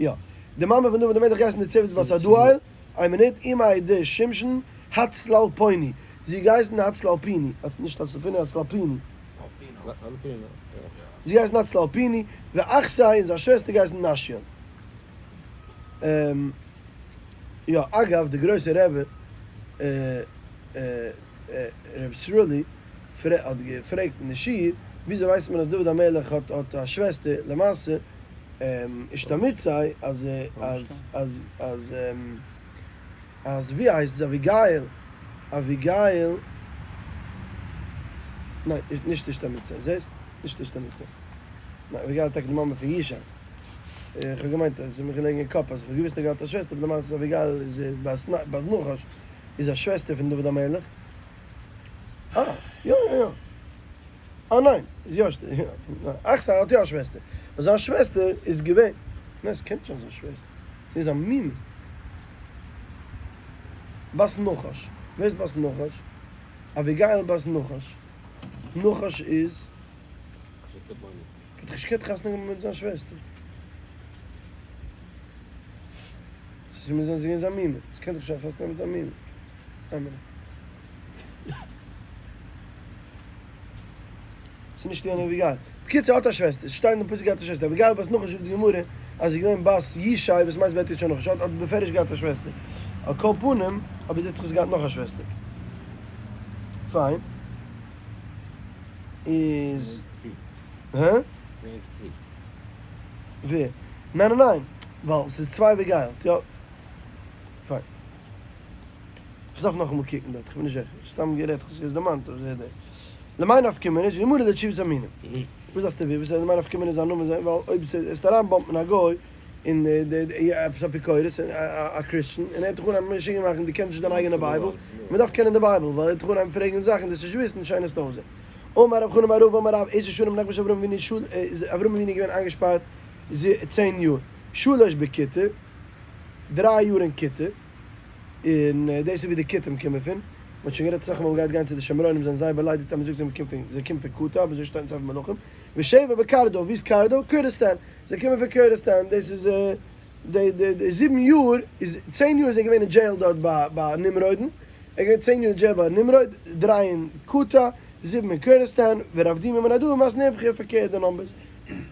יא. די מאמע פון דוד המלך האט געהייסן נצבת בת עדאל, איין מינוט, אימיה דשמשון, הצללפוני. זי האט געהייסן הצללפיני, נישט הצללפיני, הצללפיני. זי האט געהייסן הצללפיני, ואחתיה און זיין שוועסטער געהייסן נשיון. יא, אגב, די גרויסע רבי ר' סרולי האט געפרעגט אין די שיעור, וויאזוי ווייסט מען אז דוד המלך האט האט א שוועסטער, למעשה אישתמיטתיה אז אז אז אז אז ווי הייסט זי אביגיל, אביגיל, ניין נישט אישתמיטתיה, זעסט? נישט אישתמיטתיה, ניין אביגיל איז טאקע די מאמע פון ישי, איך האב געמיינט אז עס איז מיר געלעגן אין קאפ אז איך האב געוויסט ער האט געהאט א שוועסטער אבער למעשה איז אביגיל איז בת נחש איז א שוועסטער פון דוד המלך. אה, יא יא יא. אה ניין, איז יא יא. אחתיה האט יא א שוועסטער. אבער זיין שוועסטער איז געווען, ניין ס'קען נישט זיין זיין שוועסטער. זי איז א מומע. בת נחש. ווער איז בת נחש? אביגיל בת נחש. נחש איז? האט דאך נישט געקענט חתונה האבן מיט זיין שוועסטער. ס'איז מוז זיין זי איז געווען זיין מומע. ס'קען דאך נישט זיין חתונה האבן מיט זיין מומע. איין מינוט. ס'איז נישט יענע אביגיל. בקיצור האט א שוועסטער. ס'שטייט אין די פסוק געהאט א שוועסטער. אביגיל בת נחש זאגט די גמרא אז זי איז געווען בת ישי וואס מיינט בת ישי נחש האט בפירוש געהאט א שוועסטער. על כל פנים אבער זי האט זיך געהאט נאך א שוועסטער. פיין. איז. הע? ווער? ניין ניין ניין. ווייל ס'איז צוויי אביגיל'ס. יא. פיין. כ'דארף נאכאמאל קוקן דארט, כ'בין נישט זיכער. סתם גערעדט, כ'האב זיך יעצט דערמאנט אויף די. למאי נפקא מינה, זאגט די גמרא לתשובת המינים. וואס דארפסטו וויסן למאי נפקא מינה זיין נאמען זיין, ווייל אויב עסט אריין bump ן א גוי אין די עפעס אפיקורס א Christian און ער וועט דיך אנהייבן משוגע מאכן דו קענסט נישט דיין אייגענע Bible, מ'דארף קענען די Bible, ווייל ער וועט דיך אנהייבן פרעגן זאכן דו וועסט נישט וויסן, שיין עס אויסזען. אמר רב חנן בר רבא אמר רב, עשר שנים נכבש אברהם אבינו איז אברהם אבינו געווען איינגעשפארט צען יאר, שלש בכותי, דריי יאר אין כותי, און דאס איז ווי די כותים קומען פון, מען האט שוין גערעדט אסאך מאל מ'גייט גיין צו די שומרונים זענען זייער באליידיגט אז מ'זאגט זיי מ'קומט פון זיי קומען פון כותה אבער אזוי שטייט אין ספר מלכים, ושבע בקרדו, ווי איז קרדו? קורדיסטאן, זיי קומען פון קורדיסטאן, דאס איז די די די זיבן יאר איז צען יאר איז ער געווען אין jail דארט ביי ביי נמרוד'ן, ער איז געווען צען יאר אין jail ביי נמרוד, דריי אין כותה, זיבן אין קורדיסטאן, ורב דימי מנהרדעא מתני איפכא פארקערט די numbers.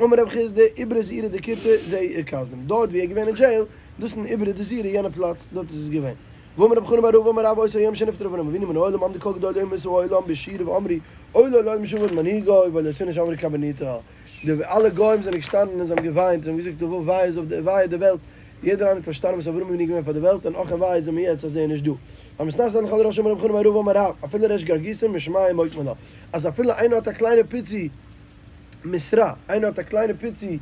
אמר רב חסדא, איברי זעירא דכותי זה עיר כשדים, דארט ווי ער איז געווען אין jail, דאס איז אין איברי דזירא יענע פלאץ, דארט איז עס געווען. ואמר רב חנן בר רבא אמר רב אותו היום שנפטר אברהם אבינו מן העולם עמדו כל גדולי אומות העולם בשירה ואמרו אוי לו לעולם שאבד מנהיגו ואוי לאסונו שאמרו קברניטה די אלע גוים זענען געשטאנען און זיי האבן געוויינט זיי האבן געזאגט וואו וויי איז אויף די וויי איז די וועלט יעדער איינער האט פארשטאנען וואס אברהם אבינו איז געווען פאר די וועלט און אך און וויי זעמיר יעצט אז ער איז נישט דא. המתנשא לכל רשע אמר רב חנן בר רבא אמר רב אפילו ריש גרגותא משמיא מוקמי לה אז אפילו איינער האט א קליינע פיצי משרה, איינער האט א קליינע פיצי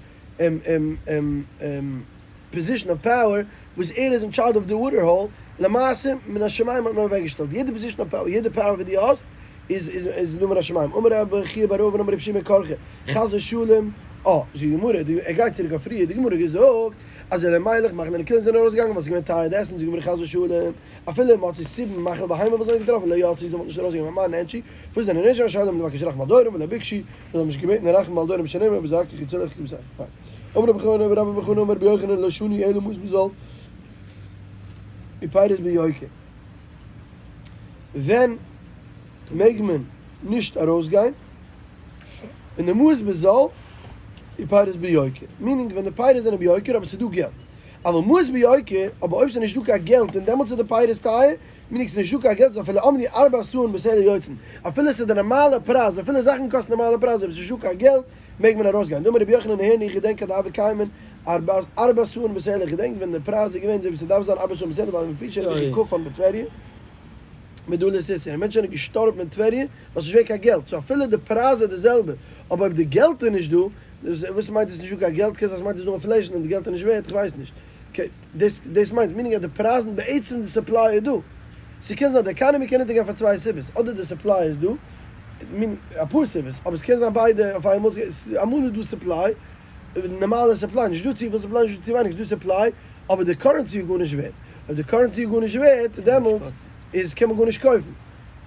position of power וואס ער איז אין charge אוו די water hole, למעשה מן השמים האט מען אוועקגעשטעלט יעדע position of power, יעדע power וואס דו האסט איז איז נאר מן השמים, אמר רבי חייא בר אבין אמר רבי שמעון כרכא, חס ושלום, אה, זאגט די גמרא, ער גייט צוריק אויף פריער, די גמרא האט געזאגט אז אלימלך מחנה נקודות זענען ארויסגעגאנגען ווייל ס'איז געווען טייער די עסן, זאגט די גמרא חס ושלום, אפילו מצאו סובין מאכל בהמה וואס זיי האבן געטראפן לא יצאו זיי וואלטן נישט ארויסגעגאנגען אמאי נענשו, פארוואס זענען נענשו אנשי עולם לבקש רחמים על דורם ולא ביקשו, זיי האבן נישט געבעטן רחמים על דורם שנאמר וזעקו כי צלך כי בשר. אמר רבי חנא ורבי בר חנא אמר רבי יוחנן לא שנו אלא מעות בזול ופירות ביוקר. ווען מעג מען נישט ארויסגיין? ווען די מעות בזול ופירות ביוקר, meaning ווען די פירות זענען ביוקר אבער ס'איז דא געלט. אבל מעות ביוקר, אבער אויב ס'איז נישט דא קיין געלט און דעמאלטס איז די פירות טייער, meaning ס'איז נישט דא קיין געלט איז אפילו עמדו ארבע סאין בסלע יוצאין, אפילו ס'איז די נארמאלע פרייז, אפילו זאכן קאסטן נארמאלע פרייז אויב ס'איז נישט דא קיין געלט מעג מען ארויסגיין. דאמר רבי יוחנן נהרין איך געדענק כד הוו קיימין ארבע סאין בסלע, איך געדענק ווען די פרייז איז געווען אזוי ווי ס'דארף זיין ארבע סאין בסלע ווייל מפי שהרוויחו כפן בטבריה מדלת איסר און מענטשן זענען געשטארבן אין טבריה ווייל ס'נישט ווערט קיין געלט, so אפילו די פרייז איז די זעלבע, אבער אויב די געלט איז נישט דא, וואס מיינט עס נישט דא קיין געלט, קען זיין ס'מיינט עס דא inflation און די געלט איז נישט ווערט, כ'ווייס נישט, okay, דאס דאס מיינט meaning אז די פרייזן בעצם די supply איז דא, ס'קען זיין די עקאנעמי קען אונטערגיין פאר צוויי סיבות, אדער די supply איז דא, meaning אפאר סיבות, אבער ס'קען זיין ביידע אויף איינמאל, אמאל איז דא supply, נארמאלע supply, נישט דא צופיל supply נישט דא צו ווייניג, ס'איז דא supply, אבער די currency איז גארנישט ווערט, אויב די currency איז גארנישט ווערט דעמאלטס איז קען מען גארנישט קויפן.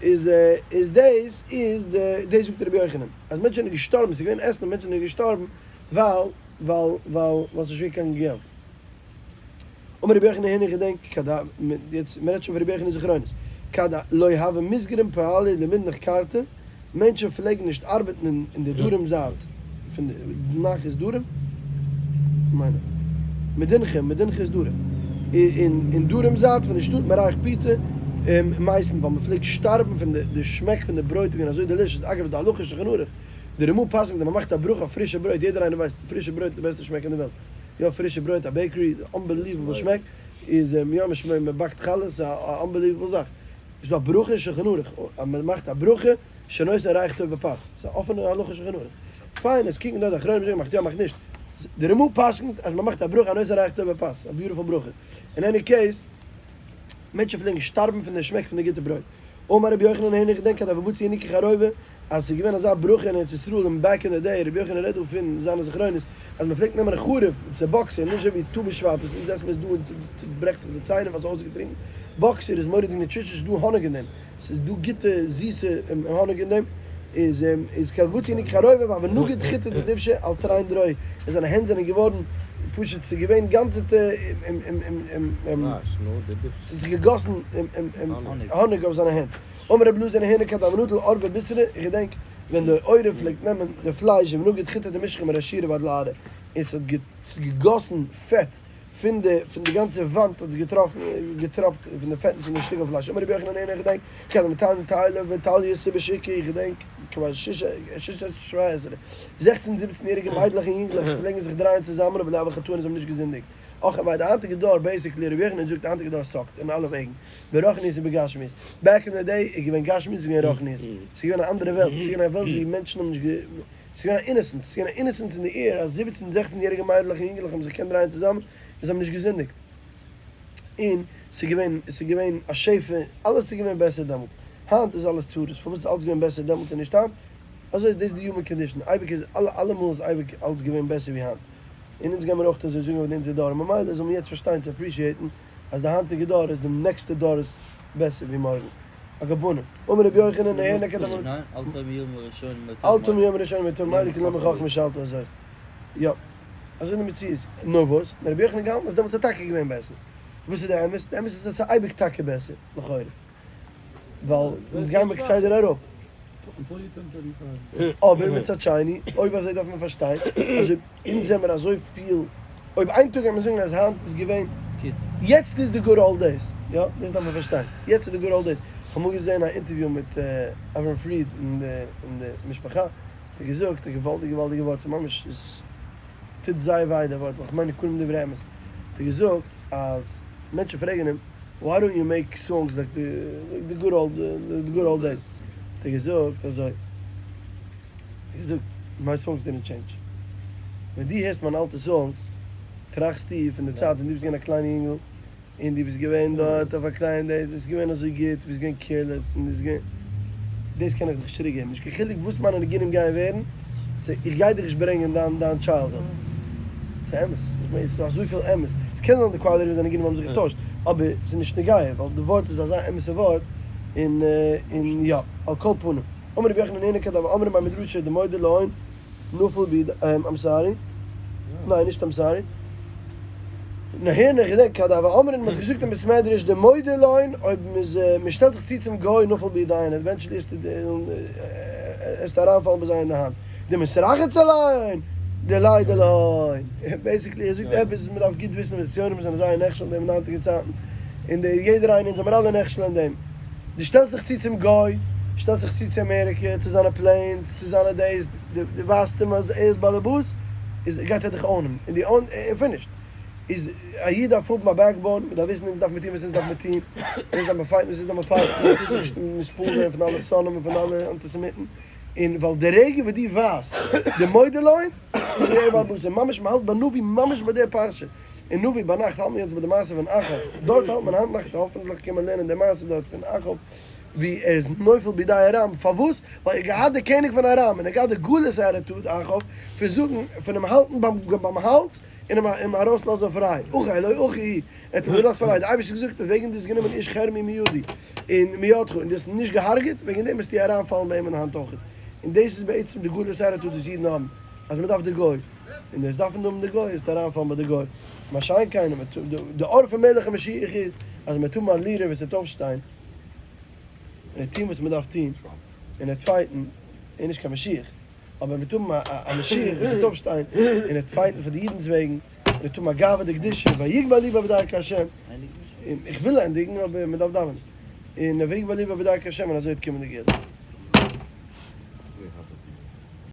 איז איז דאס איז די דאס זאגט רבי יוחנן אז מענטשן זענען געשטארבן ס'איז געווען עסן און מענטשן זענען געשטארבן ווייל ווייל ווייל ווייל ס'איז נישט געווען קיין געלט. אמר רבי יוחנן הנה איך געדענק כד יעצט מ'רעדט שוין פון רבי יוחנן זכרונות כד לא הוו מסגרין פועלי למדנח קרתא מענטשן פלעגן נישט ארבעטן אין די דרום זייט פון די דנח איז דרום? כ'מיין מדינחה, מדינחה איז דרום. אין דרום זייט פון די שטאט מריח פיתא מייתין ווייל מ'פלעגט שטארבן פון די שמעק פון די ברויט איז געווען אזוי delicious, אגב די הלכה שולחן ערוך, די רמ"א פסק'נט אז מ'מאכט א ברכה אויף פרישע ברויט, יעדער איינער ווייסט פרישע ברויט איז די בעסטע שמעק אין די וועלט, יא פרישע ברויט א bakery איז unbelievable שמעק, איז יא מ'באקט חלות ס'איז א unbelievable זאך. איז דא א ברכה אין שלחן ערוך אז מען מאכט א ברכה שנותן ריח טוב בפת? ס'איז א אפענע הלכה שלחן ערוך. פיין, עס קוקן דא די אחרונים זאגן מאכט יא מאכט נישט. די רמ"א פסק'נט אז מען מאכט א ברכה הנותן ריח טוב בפת, א beautiful ברכה. אין any case, מענטשן פלעגן שטארבן פון די שמעק פון די גוטע ברויט. אמר רבי יוחנן הנה איך געדענק אז הוו בצעי ינוקא חרובי אז ס'איז געווען אזא ברכה אין ארץ ישראל אין back in the day, רבי יוחנן רעדט דא פון זיינע זכרונות, אז מען פלעגט נעמען א חרוב צו באקסער, נישט אזוי ווי טו בשבט וואס אונז עסן מיר עס דא און צוברעכט זיך די ציינער ווייל ס'איז אויסגעטרינקט, באקסער איז מורא'דיג nutritious, ס'איז דא האניג אין דעם, ס'איז דא גוטע זיסע האניג אין דעם, איז איז כד בצעי ינוקא חרובי והוה נגיד חיטי דדובשא על תרין דרועיה, און זיינע הענט זענען געווארן פשוט ס'איז געווען גאנצעטע ס'איז זיך געגאסן האניג אויף זיינע הענט. אמר רבי אלעזר הנה כד הוה נטיל עורבא בישרא, איך געדענק ווען די עורב פלעגט נעמען די פלייש ונגיד חיטי דמשחא מראשיה ועד לארעא, און ס'האט געגאסן פעט פון די פון די גאנצע וואנט האט עס געטראפן געטראפט פון די פעטנס פון די שטיקל פלייש, אמר רבי יוחנן הנה איך געדענק כד הוו מטלין טיילא וטלייתא בשוקא, איך געדענק כבת שש עשרה זעכצן זיבעצן יעריגע מיידלעך און יונגלעך פלעגן זיך דרייען צוזאמען אבער לא הוו חטאין זיי האבן נישט געזינדיגט. אויך ווייל די היינטיגע דור basically רבי יוחנן זאגט די היינטיגע דור suck ט אין אלע וועגן. ברוחניות און בגשמיות. back in the day איז געווען גשמיות איז געווען רוחניות. ס'איז געווען א אנדערע וועלט. ס'איז געווען א וועלט ווי מענטשן האבן נישט גע. ס'איז געווען א innocence. ס'איז געווען א innocence אין די air אז זיבעצן זעכצן יעריגע מיידלעך און יונגעלעך האבן זיך געקענט דרייען צוזאמען און זיי האבן נישט געזינדיגט. און ס'איז געווען ס'איז געווען א שפע. אלעס איז געווען בעסער דעמאלט. היינט איז אלעס צרות. פארוואס איז אלעס געווען בעסער דעמאלט און נישט היינט? אזוי איז דאס די human condition. אייביג איז אלע אלעמאל איז אייביג אלעס געווען בעסער ווי היינט. און אונז גיימיר אויך אזוי זאגן אויף די אונזער דור. ממילא זאל מען יעצט פארשטיין צו appreciate ן. אז די היינטיגע דור איז די נעקסטע דור איז בעסער ווי מארגן. א גבונה. אמר רבי יוחנן נהנה כת אמר. ניין, אל תאמר יום הראשון מטוב אל תאמר יום הראשון מטוב מילא כי לא מחכמה שאלת הזאת. יא. אזוי איז די מציאות. נאר וואס? נאר רבי יוחנן האט געהאלטן אז דעמאלטס איז טאקע געווען בעסער. וואס איז די אמת? די אמת איז אז ס'איז אייביג טאקע בעסער, לכאורה. ווייל אונז גיימער כסדר אראפ. אבער מצד שני, אויב אזוי דארף מען פארשטיין אז אויב אונז זעמער אזויפיל, אויב איין טאג גייט מען זאגן אז היינט איז געווען, יעצט איז די good old days, יא, דאס דארף מען פארשטיין, יעצט איז די good old days. כ'האב אמאל געזען א אינטערוויו מיט אברהם פריד און די משפחה, האט ער געזאגט א געוואלדיגע געוואלדיגע ווארט, ס'איז ממש, עס טוט זייער וויי די ווארט, ווייל כ'מיין כולם דברי אמת, האט ער געזאגט אז מענטשן פרעגן אים, why don't you make songs like the good old the good old days? האט ער געזאגט אזוי, האט ער געזאגט my songs didn't change, ווען דו הערסט מיינע אלטע songs טראכסטו פון די צייט ווען דו ביסט געווען א קליינע יונגל און דו ביסט געווען דארט אויף א קליין דאס, עס איז געווען אזוי גוט, דו ביסט געווען careless און דו ביסט געווען, דאס קען איך דיך נישט צוריק געבן, נישט קיין חילוק וואס מיינע ניגונים גייען ווערן, איך גיי דיך נישט ברענגען דיין דיין childhood. ס'איז אמת, איך מיין ס'איז דא אזויפיל אמת, ס'קען זיין די quality פון זיינע ניגונים האבן זיך געטוישט, אבער ס'איז נישט נוגע, ווייל די ווארט איז אזא אמת'ע ווארט, און און יא, על כל פנים. אמר רבי יוחנן הנה כדאמר אמרי בי מדרשא דמודה להון נפל ביד I'm sorry, ניין נישט I'm sorry, נהנה איך געדענק כדאמר אמרי מ'האט געזאגט אין בית מדרש דמודה להון אויב מ'איז מ'שטעלט זיך צו צום גוי נפל בידיהן eventually עסטו אריינפאלן ביי זיי אין די האנט. דמתרחץ אליין, דלא דלא. basically ער זאגט עפעס וואס מען דארף גוט וויסן וואס די ציונים זענען זייער נכשל אין דעם אין היינטיגע צייטן, און די יעדער איינער אונז זעמיר אלע נכשל אין דעם. דו שטעלסט דיך צו צום גוי, שטעלסט דיך צו צו אמעריקע, צו זיינע planes, צו זיינע דעיס, דו ווייזט אים אז ער איז באלעבאס, איז גייט ער דיך own ען, און דו own און finished. איז א איד דארף האבן א backbone, מען דארף וויסן אונז דארף מיר טון וואס אונז דארף מיר טון, אונז דארף מיר fight ן וואס אונז דארף מיר fight ן, מען טאר זיך נישט נתפעל ווערן פון אלע שונאים און פון אלע אנטיסעמיטן. און ווייל די רגע וואס דו ווייזט די מודה להון איז ווי ער בעל בשר, ממש מען האלט ביי נביא ממש ביי די פרשה, אין נביא ביינאכט האלט מען יעצט ביי די מעשה פון אחאב, דארט האלט מען היינט נאכט האפענטליך קען מען לערנען די מעשה דארט פון אחאב ווי ער איז נופל בידי ארם, פארוואס? ווייל ער האט געהאט די קעניג פון ארם און ער האט געהאט די גלות attitude אחאב פון זאגן פון אים האלטן ביים האלז און אים ארויסלאזן פריי, אחי לא אחי ער האט אים געלאזט פריי, די אייבערשטער האט געזאגט וועגן דו האסט גענומען איש חרמי מידי און מידך און דו האסט אים נישט געהארגעט, וועגן דעם וועסטו אריינפאלן ביי אים אין האנט אויך. און דאס איז בעצם די גלות attitude וואס אידן האבן, אז מען דארף די גוי, און דאס דארפן האבן די גוי איז אריינפאלן ביי די גוי. מה שאין כן, די אור פון מלך המשיח איז, אז מען וועט האבן א leader וואס וועט אויפשטיין, און ער וועט טון וואס מען דארף טון, און ער וועט fight ן, ער איז נישט קיין משיח, אבער מ'וועט האבן א משיח וואס וועט אויפשטיין און וועט fight ן פאר די אידנ'ס וועגן, און וועט האבן א גאווה דקדושה, ויגבה לבו בדרכי השם, און איך וויל ענדיגן אבער מ'דארף דאווענען, און ויגבה לבו בדרכי השם און אזוי וועט קומען די גאולה.